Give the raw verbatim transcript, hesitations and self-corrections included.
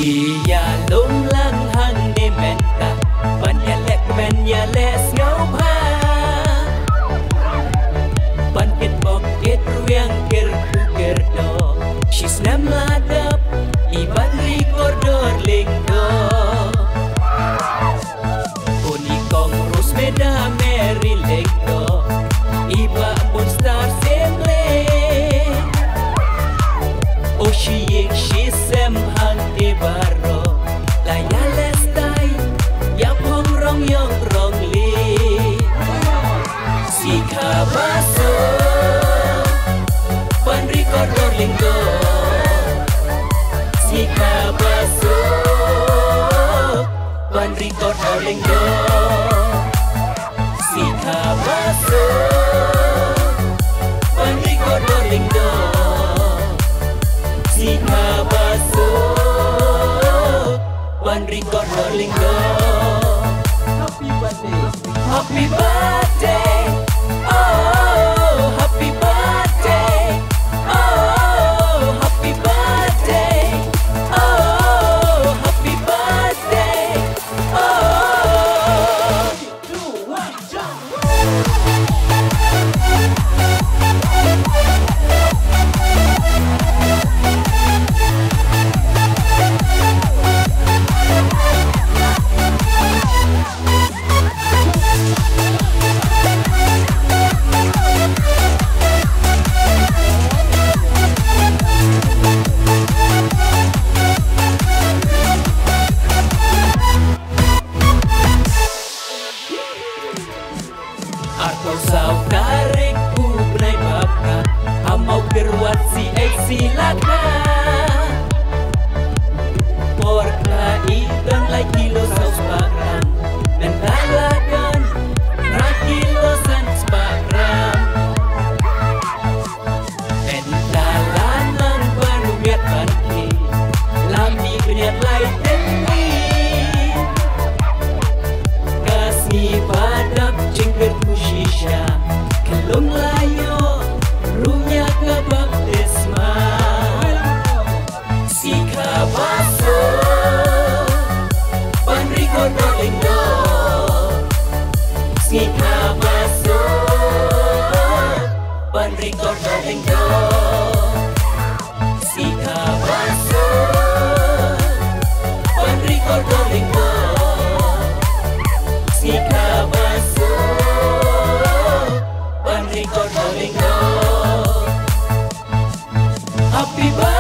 Ïa lum lang hangne mynta, ban ïaleh kmen ïaleh sngewbha. Ban kit bok kit rwiang kyrkhu kyrdoh. Shisnem la dep, i Banri Kordor Lyngdoh. Uni kong Rose Meda Mary Lyngdoh, i Bah Moonstar Syiemlieh. O shi ïing shi sem hangne baroh, la ïaleh stai, ïa phong rong ïong rong lieh. Sngi kaba suk, Banri Kordor Lyngdoh. Sngi kaba suk, Banri Kordor Lyngdoh. Sngi kaba suk, Banri Kordor Lyngdoh. Sngi kaba suk, Banri Kordor Lyngdoh. Happy birthday. Happy birthday. Oh, happy birthday. Oh, happy birthday. Oh, happy birthday. Oh. Two, one, jump. Arphew saw tarik u bnai ba phra, ha Mawkyrwat C H C Laka. Por kha i don lai kilo saw spah gram, mynta la don phra kilo san spah gram. Mynta la nang ban miat ban khie, la mih bniat lai tynrai. Ka sngi ba dap jingkyrkhu shisha, ka long la ïoh ruh ïa ka baptisma. Sngi kaba suk, Banri Kordor Lyngdoh. Sngi kaba suk, Banri Kordor Lyngdoh. Sngi kaba suk, Banri Kordor Lyngdoh. Sngi kaba suk, Banri Kordor Lyngdoh. Happy birthday.